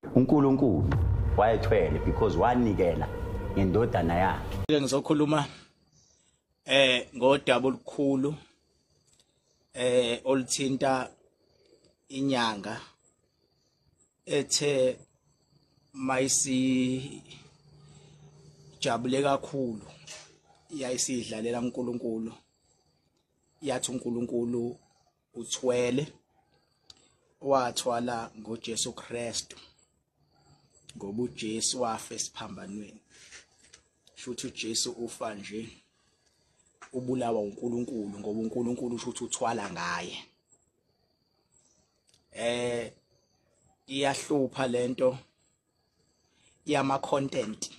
uNkulunkulu wayethwele because wanikela ngendodana yakhe. Ngizokhuluma ngodaba olukhulu oluthinta inyanga ethe mayisi jabule kakhulu, yayisidlalela uNkulunkulu, yathi uNkulunkulu uthwele, wathwala ngoJesu Kristu, ngoba uJesu wafa esiphambanweni. Shuthi uJesu ufa nje ubulawa uNkulunkulu, ngoba uNkulunkulu usho ukuthi uthwala ngaye. Iyahlupha lento yama content,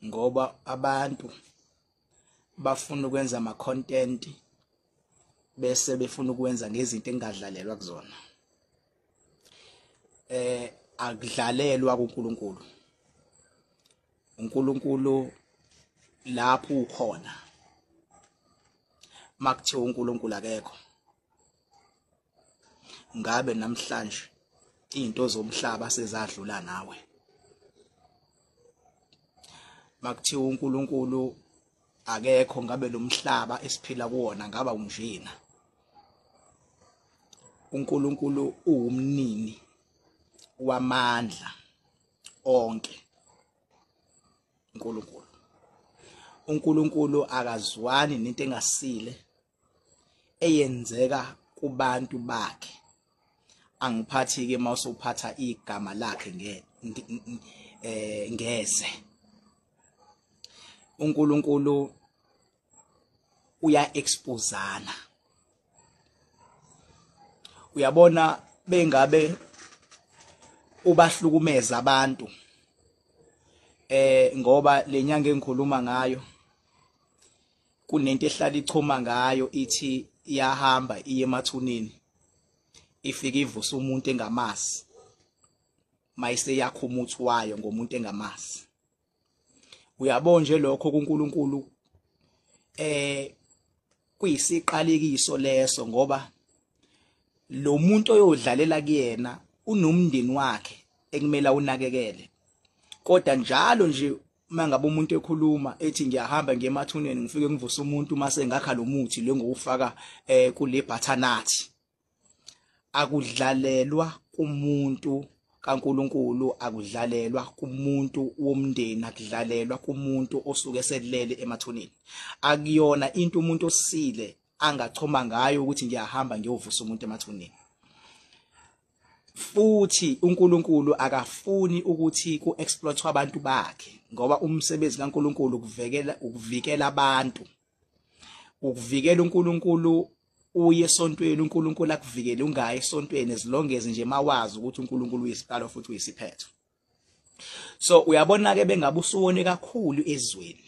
ngoba abantu bafuna ukwenza ama content bese befuna ukwenza ngezinto engadlalelwa kuzona. Akudlalelwa kuNkulunkulu. uNkulunkulu lapho ukhona, makuthiwa uNkulunkulu akekho, ngabe namhlanje izinto zomhlaba sezadlula nawe. Makuthiwa uNkulunkulu akekho, ngabe lo mhlaba esiphila kuwona ngaba unjena. uNkulunkulu uwumnini wamandla onke. uNkulunkulu akazwani nento engasile eyenzeka kubantu bakhe. Angiphathi ke mawusuphatha igama lakhe ngeze. uNkulunkulu uya exposana. Uyabona bengabe ubahlukumeza abantu, ngoba lenyanga engikhuluma ngayo kunento ehlala ichoma ngayo, ithi iyahamba iye emathuneni, ifike ivusa umuntu engamazi, mayise yakho umuthi wayo ngomuntu engamazi. Uyabona nje lokho kuNkulunkulu kuyisiqalekiso leso, ngoba lo muntu oyodlalela kuyena unomndeni wakhe ekumele unakekele. Kodwa njalo nje mangabe umuntu ekhuluma ethi ngiyahamba ngiye emathuneni ngifike ngivuse umuntu mase ngakha lo muthi lo ngowufaka kule butternut, akudlalelwa kumuntu kaNkulunkulu, akudlalelwa kumuntu womndeni, akudlalelwa kumuntu osuke selele emathuneni. Akuyona into umuntu osile angachoma ngayo ukuthi ngiyahamba ngiyovusa umuntu emathuneni. Futhi uNkulunkulu akafuni ukuthi ku-exploitwe abantu bakhe, ngoba umsebenzi kaNkulunkulu ukuvikela abantu, ukuvikela uNkulunkulu. Uye esontweni uNkulunkulu akuvikele, ungayi esontweni ezilongeze nje mawazi ukuthi uNkulunkulu uyisiqalo futhi uyisiphetho. So uyabona ke bengabe usuwone kakhulu ezweni,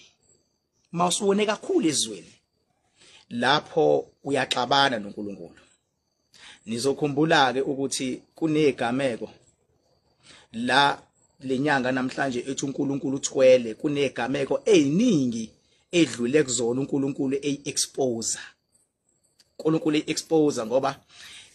mawusuwone kakhulu ezweni lapho uyaxabana noNkulunkulu. Nizokhumbula ke ukuthi kunegameko la lenyanga namhlanje ethi uNkulunkulu uthwele, kunegameko eziningi edlule kuzona uNkulunkulu eyi-expose. uNkulunkulu eyi-expose ngoba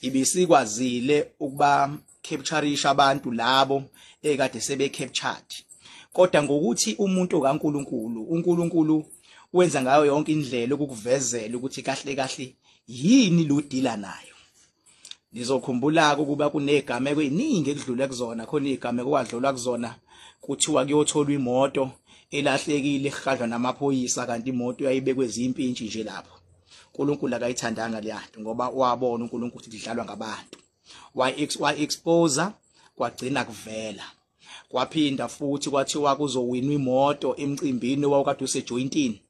ibisikwazile ukuba captureisha abantu labo ekade sebe captured. Kodwa ngokuthi umuntu kaNkulunkulu, uNkulunkulu wenza ngayo yonke indlela ukukuvezela ukuthi kahle kahle yini lo dealer nayo. Nizokhumbula ukuba kunegameko eziningi ekudlule kuzona, khona igameko kwadlulwa kuzona kuthiwa kuyotholwa imoto elahlekile ihajwa namaphoyisa, kanti imoto yayibekwe izimpintshi nje lapho. uNkulunkulu akayithandanga le nto, ngoba wabona uNkulunkulu ukuthi idlalwa ngabantu. Wa expose kwagcina kuvela. Kwaphinda futhi kwathiwa kuzowinwa imoto emcimbini owawukade usejointini,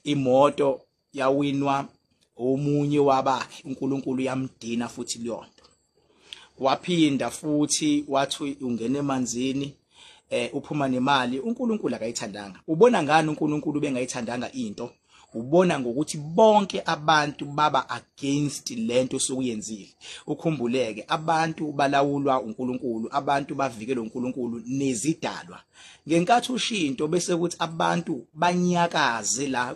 imoto yawinwa omunye wabakhe, uNkulunkulu yamdina futhi leyonto. Waphinda futhi wathi ungena emanzini uphuma nemali, uNkulunkulu akayithandanga. Ubona ngani uNkulunkulu bengayithandanga into? Ubona ngokuthi bonke abantu baba against lento sokuyenzile. Ukhumbuleke, abantu balawulwa uNkulunkulu, abantu bavikelwe uNkulunkulu nezidalwa. Ngenkathi ushinto bese kuthi abantu banyakaze la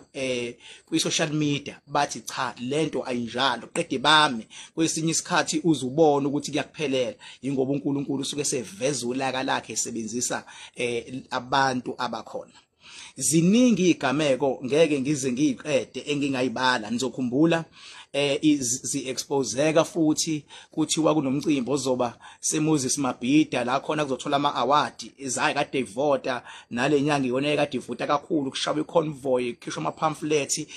kwi social media bathi cha, lento ayinjalo, qede bame. Kwesinye isikhathi uzubona ukuthi kuyakuphelela, ingoba uNkulunkulu usuke seveza ulaka lakhe esebenzisa abantu abakhona. Ziningi igameko, ngeke ngize ngiyiqede engingayibala. Nizokhumbula zi-exposeka futhi kuthiwa kunomcimbi ozoba seMoses Mabhida la khona kuzothola ama-award izayi kade ivota nale nyanga, iyona ekade ivota kakhulu, kushawa i-convoy, kukhishwa ama-pamphlet,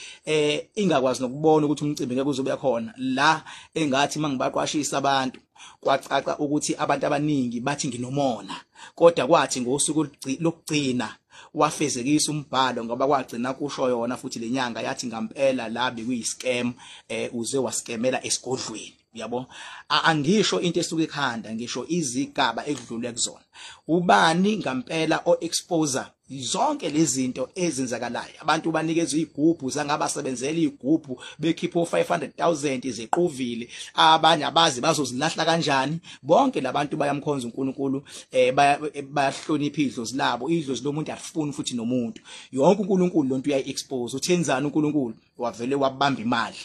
ingakwazi nokubona ukuthi umcimbi ngeke uzobe khona. La engathi mangibaqwashisa abantu, kwacaca ukuthi abantu abaningi bathi nginomona, kodwa kwathi ngosuku lokugcina wafezekisa umbhalo, ngoba kwagcina kusho yona futhi lenyanga yathi ngampela la bekuyi-scam, uze waskemela esigodlweni. Uyabo, angisho into esuke ekhanda, ngisho izigaba ekudlule kuzona. Ubani ngampela o-exposer zonke lezi zinto ezenzakalayo? Abantu banikezwe igubhu, zangabasebenzela igubhu, bekhipha u500,000 iziquvile, abanye abazi bazozilahla kanjani. Bonke labantu bayamkhonza uNkulunkulu, bayahlonipha idlozi labo. Idlozi lomuntu alifuni futhi nomuntu yonke. uNkulunkulu lonto uyayi-expose. Uthenzani uNkulunkulu? Wavele wabamba imali.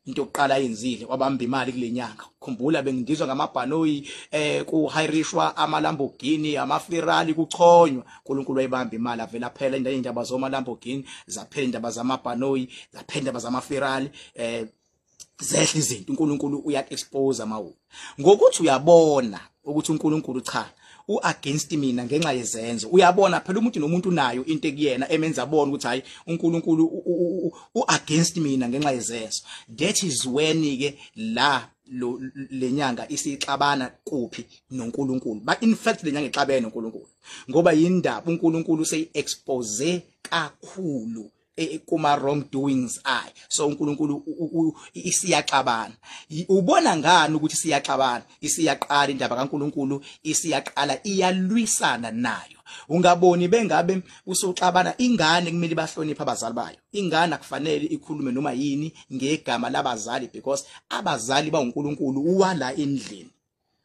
Into yokuqala ayenzile, wabamba imali kule nyanga. Khumbula bengidizwa ngamabhanoyi, kuhayirishwa ama Lamborghini, ama Ferrari, kuchonywa. uNkulunkulu wayibamba imali, avela phela indaba zoma Lamborghini zaphela, indaba zamabhanoyi zaphela, indaba zama Ferrari zehla izinto. uNkulunkulu uya expose amawulu ngokuthi uyabona ukuthi uNkulunkulu cha, u-against mina ngenxa yezenzo. Uyabona phela, umuntu nomuntu unayo into ekuyena emenza abone ukuthi hayi, uNkulunkulu u-against mina ngenxa yezenzo. That is when ke la lo lenyanga isixabana kuphi noNkulunkulu. But in fact lenyanga ixabene noNkulunkulu, ngoba yindaba uNkulunkulu seyi-expose kakhulu kuma wrongdoings ayi. So uNkulunkulu isiyaxabana. Ubona ngani ukuthi siyaxabana? Isiyaqala indaba kaNkulunkulu, isiyaqala iyalwisana nayo. Ungaboni bengabe usuxabana. Ingane kumele bahloniphe abazali bayo. Ingane akufanele ikhulume noma yini ngegama labazali, because abazali bawuNkulunkulu wala endlini,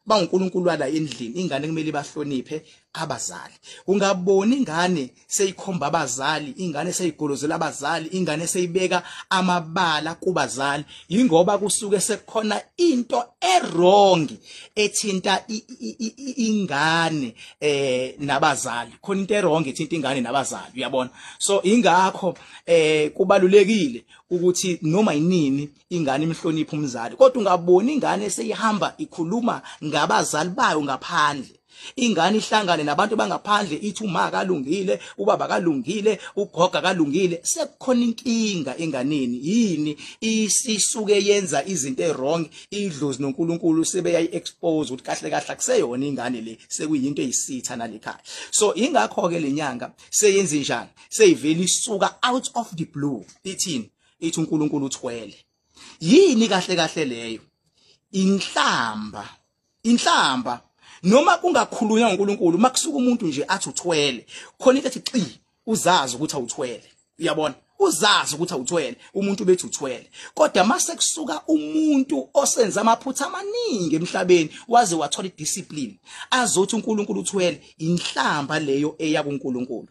bawuNkulunkulu wala endlini. Ingane kumele bahloniphe abazali. Ungaboni ingane seyikhomba abazali, ingane seyigolozela abazali, ingane seyibeka amabala kubazali, ingoba kusuke sekukhona into e-wrong ethinta ingane nabazali. Khona into e-wrong ethinta ingane nabazali, uyabona? So ingakho kubalulekile ukuthi noma yinini ingane imhloniphe umzali. Kodwa ungaboni ingane seyihamba ikhuluma ngabazali bayo ngaphandle, ingane ihlangane nabantu bangaphandle ithi uma kalungile, ubaba kalungile, ugoga kalungile, sekukhona inkinga enganeni. Yini isisuke yenza izinto e-wrong? Idlozi noNkulunkulu sebeyayi expose ukuthi kahle kahle akuseyona ingane le, sekuyinto eyisitha nalekhaya. So ingakho ke lenyanga seyenze njani, seyivela isuka out of the blue ithini? Ithi uNkulunkulu uthwele. Yini kahle kahle leyo? Inhlamba, inhlamba. Noma kungakhulunywa ngoNkulunkulu, makusuka umuntu nje athi uthwele, khona into ethi xi, uzazi ukuthi awuthwele. Uyabona, uzazi ukuthi awuthwele, umuntu bethi uthwele. Kodwa mase kusuka umuntu osenza amaphutha amaningi emhlabeni, waze wathola i-discipline, azothi uNkulunkulu uthwele, inhlamba leyo eya kuNkulunkulu.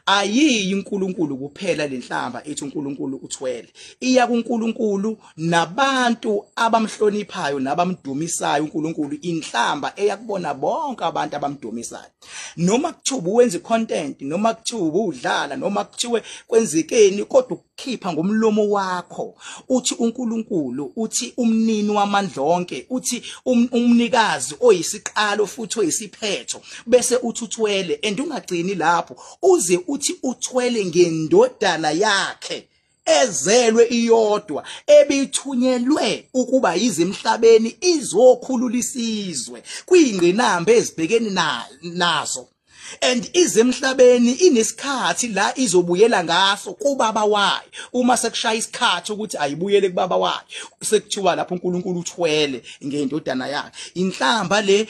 Ayiyi uNkulunkulu kuphela lenhlamba ethi uNkulunkulu uthwele, iya kuNkulunkulu nabantu abamhloniphayo nabamdumisayo uNkulunkulu. Inhlamba eyakubona bonke abantu abamdumisayo, noma kuthiwa uwenza content, noma kuthiwa udlala, noma kuthiwe kwenzekeni, kodwa ukukhipha ngomlomo wakho uthi uNkulunkulu, uthi umnini wamandla onke, uthi umnikazi oyisiqalo futhi oyisiphetho, bese uthi uthwele, and ungagcini lapho, uze uthi uthwele ngendodana yakhe ezelwe iyodwa, ebithunyelwe ukuba yize emhlabeni izokhulula isizwe kwingqinamba ezibhekene nazo, and ize emhlabeni inesikhathi la izobuyela ngaso kubaba wayo, uma sekushaya isikhathi ukuthi ayibuyele kubaba wayo, sekuthiwa lapho uNkulunkulu uthwele ngendodana yakhe. Inhlamba le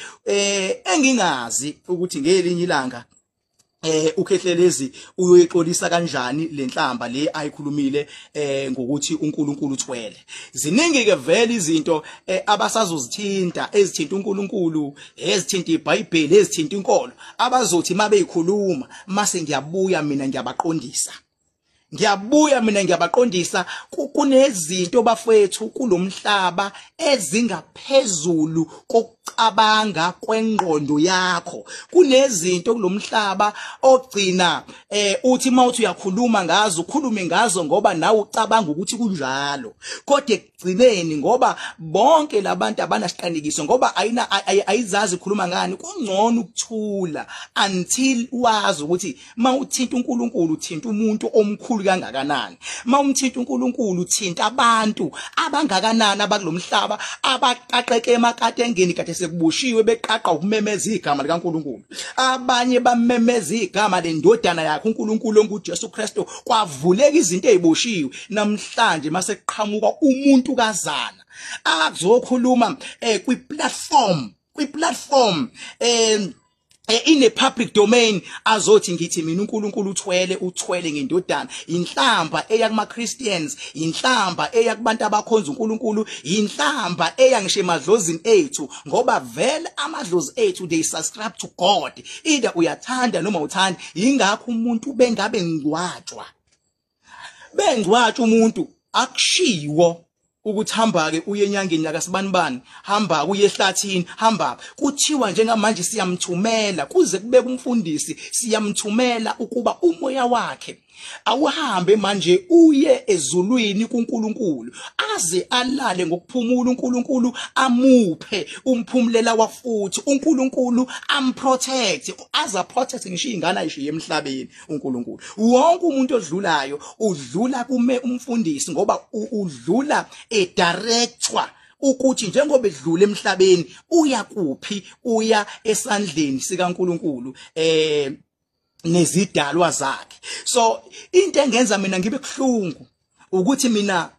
engingazi ukuthi ngelinye ilanga uKhehlelezi uyoyixolisa kanjani lenhlamba le ayikhulumile ngokuthi uNkulunkulu uthwele. Ziningi ke vele izinto abasazozithinta, ezithinta uNkulunkulu, ezithinta iBhayibheli, ezithinta inkolo, abazothi mabeyikhuluma mase ngiyabuya mina ngiyabaqondisa. Ngiyabuya mina ngiyabaqondisa. Kunezinto bafethu kulomhlaba ezingaphezulu kokucabanga kwengqondo yakho. Kunezinto kulomhlaba ogcina uthi mawuthi uyakhuluma ngazo, ukhulume ngazo ngoba nawe ucabanga ukuthi kunjalo, kodwa ekugcineni ngoba bonke labantu abanasiqinikiso, ngoba ayina ayizazi ikhuluma ngani, kungcono ukuthula until wazi ukuthi mawuthinta uNkulunkulu uthinta umuntu omkhulu kangakanani, mawumthinta uNkulunkulu uthinta abantu abangakanani abakulomhlaba abaqaqeke emakatengeni kade sekubushiwe beqaqa ukumemeza igama likaNkulunkulu. Abanye bamemeza igama lendodana yakhe uNkulunkulu onguJesu Kristu, kwavuleka izinto eziboshiwe. Namhlanje mase kuqhamuka umuntu kazana azokhuluma kwi-platform in a public domain, azothi ngithi mina uNkulunkulu uthwele, uthwele ngendodana. Inhlamba eya kuma Christians, inhlamba eya kubantu abakhonza uNkulunkulu, inhlamba eya ngisho emadlozini ethu, ngoba vele amadlozi ethu they subscribe to God, either uyathanda noma uthanda. Ingakho umuntu bengabe ngcwatshwa, bengcwatshwa umuntu akushiwo ukuthi hamba ke uye enyangeni yakasibanibani, hamba uye ehlathini, hamba. Kuthiwa njengamanje siyamthumela kuze kube kumfundisi, siyamthumela ukuba umoya wakhe awuhambe manje uye ezulwini kuNkulunkulu, aze alale ngokuphumula, uNkulunkulu amuphe umphumulela wafuthi, uNkulunkulu amprotect, aza protect ngisho ingane ayishiye emhlabeni uNkulunkulu. Wonke umuntu odlulayo udlula kume umfundisi, ngoba udlula edirectwa ukuthi njengoba edlula emhlabeni uya kuphi, uya esandleni sikaNkulunkulu nezidalwa zakhe. So into engenza mina ngibe kuhlungu ukuthi mina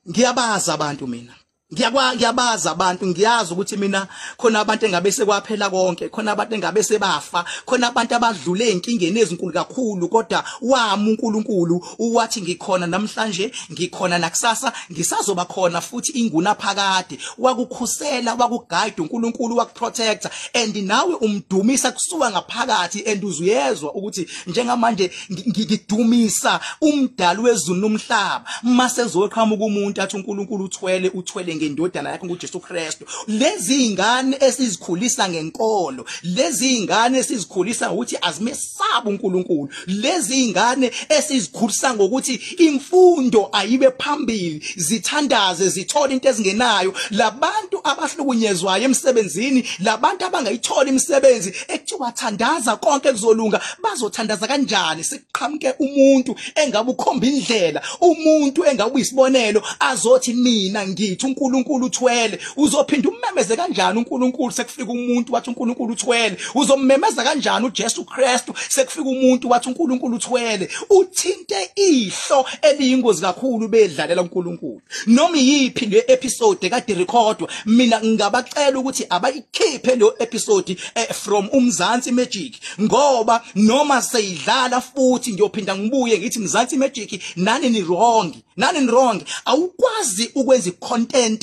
ngiyabaza abantu, mina ngiyabaza abantu, ngiyazi ukuthi mina khona abantu engabe sekwaphela konke, khona abantu engabe sebafa, khona abantu abadlule ezinkingeni ezinkulu kakhulu, kodwa wami uNkulunkulu uwathi ngikhona namhlanje, ngikhona nakusasa, ngisazoba khona futhi inguna phakade. Wakukhusela, wakuguide uNkulunkulu, wakuprotector, and nawe umdumisa kusuka ngaphakathi, and uzuyezwa ukuthi njengamanje ngidumisa umdali wezulu nomhlaba. Mase ezoqhamuka umuntu athi uNkulunkulu uthwele, uthwele ngendodana yakhe nguJesu Kristu. Lezi ingane esizikhulisa ngenkolo, lezi ingane esizikhulisa ngokuthi azimesabi uNkulunkulu, lezi ingane esizikhulisa ngokuthi imfundo ayibe phambili, zithandaze zithole into ezingenayo, labantu abahlukunyezwayo emsebenzini, labantu abangayithola imisebenzi ekuthiwa thandaza konke kuzolunga, bazothandaza kanjani sekuqhamuke umuntu engabe ukhomba indlela, umuntu engabe uyisibonelo azothi mina ngithi uNkulunkulu uthwele. Uzophinda ummemeze kanjani uNkulunkulu sekufika umuntu wathi uNkulunkulu uthwele? Uzommemeza kanjani uJesu Kristu sekufika umuntu wathi uNkulunkulu uthwele? Uthinte ihlo eliyingozi kakhulu bedlalela uNkulunkulu. Noma yiphi le episode kade recordwa, mina ngingabacela ukuthi abayikhiphe lo episode from uMzansi Magic, ngoba noma seyidlala futhi ngiyophinda ngibuye ngithi Mzansi Magic nani ni wrong, nani ni wrong. Awukwazi ukwenza content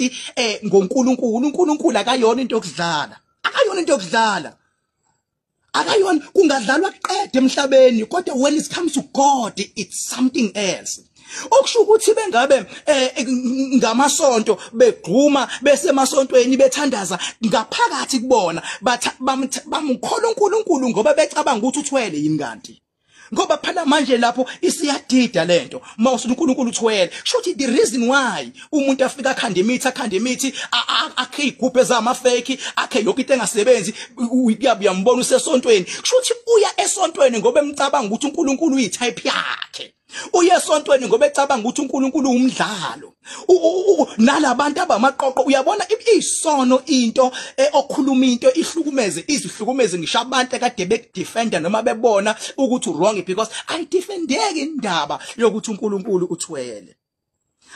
ngoNkulunkulu. uNkulunkulu akayona into yokudlala, akayona into yokudlala, akayona. Kungadlalwa kuqede emhlabeni, kodwa when it comes to God it's something else. Okusho ukuthi bengabe ngamasonto begquma besemasontweni bethandaza ngaphakathi kubona bamkhola uNkulunkulu ngoba becabanga ukuthi uthwele yini kanti. Ngoba phela manje lapho isiyadida lento mawusuthi uNkulunkulu uthwele. Shuthi the reason why umuntu afika akhanda imithi, akhanda imithi, akhe igubhe ezama fake, akhe yonke into engasebenzi, uyambona usesontweni. Shuthi uya esontweni ngoba emcabanga ukuthi uNkulunkulu uyitype yakhe. Uye esontweni ngoba ecabanga ukuthi uNkulunkulu umdlalo. Nalabantu abamaqoqo, uyabona isono into okhuluma into ihlukumeze, izihlukumeze ngisho abantu ekade bekudefender noma bebona ukuthi wrong, because ayidefendeki indaba yokuthi uNkulunkulu uthwele.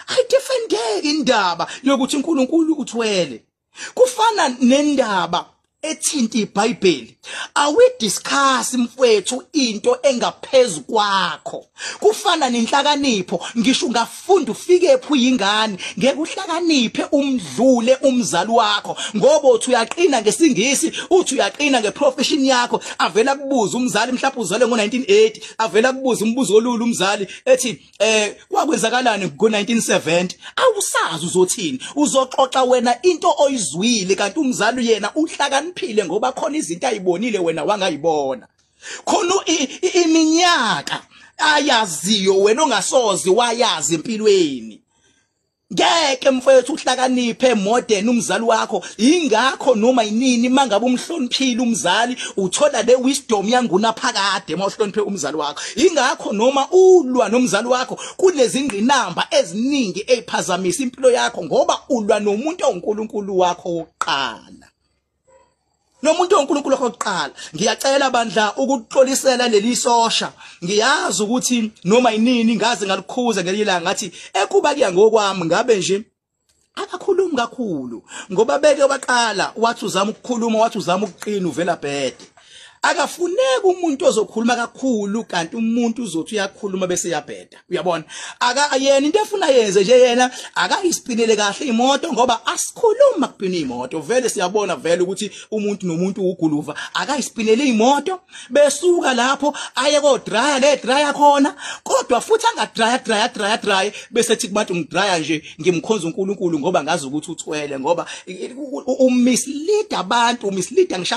Ayidefendeki indaba yokuthi uNkulunkulu uthwele. Kufana nendaba ethinta iBhayibheli. Awidiscuss mfowethu into engaphezulu kwakho. Kufana nenhlakanipho, ngisho ungafunda ufike phi uyingane, ngeke uhlakaniphe umdlule umzali wakho, ngoba uthi uyaqina ngesingisi, uthi uyaqina ngeprofession yakho, avela kubuza umzali mhlawumbe uzalwe ngo1980, avela kubuza umbuzo olula umzali ethi kwakwenzakalani ngo1970, awusazi uzothini, uzoxoxa wena into oyizwile, kanti umzali yena uhlakaniphile ngoba khona izinto ayibonile wena wangayibona. Khona iminyaka ayaziyo wena ongasozi wayazi empilweni. Ngeke mfethu uhlakaniphe modern umzali wakho. Ingakho noma yinini mangabe umhloniphile umzali uthola le wisdom yanguna phakade mawuhloniphe umzali wakho. Ingakho noma ulwa nomzali wakho kunezingqinamba eziningi eziphazamisa impilo yakho, ngoba ulwa nomuntu onguNkulunkulu wakho wokuqala. Nomuntu oNkulunkulu oqala. Ngiyacela bandla ukuxolisela leli sosha. Ngiyazi ukuthi noma yinini ngaze ngalikhuza ngelilanga ngathi ekuba kuya ngokwami ngabe nje akakhulumi kakhulu, ngoba beke waqala wathi uzama ukukhuluma, wathi uzama ukuqina, uvela bhede. Akafuneki umuntu ozokhuluma kakhulu, kanti umuntu uzothi uyakhuluma bese yabheda. Uyabona, aka yena into efuna yenze nje yena akayisipinele kahle imoto, ngoba asikhuluma kupina imoto vele siyabona vele ukuthi umuntu nomuntu uguluva. Akayisipinele imoto besuka lapho aye ko dryer, le dryer khona, kodwa futhi anga dryer dryer dryer dryer bese ethi kubantu ngidryer nje ngimkhonza uNkulunkulu ngoba ngazi ukuthi uthwele, ngoba umislead abantu, umislead ngisho.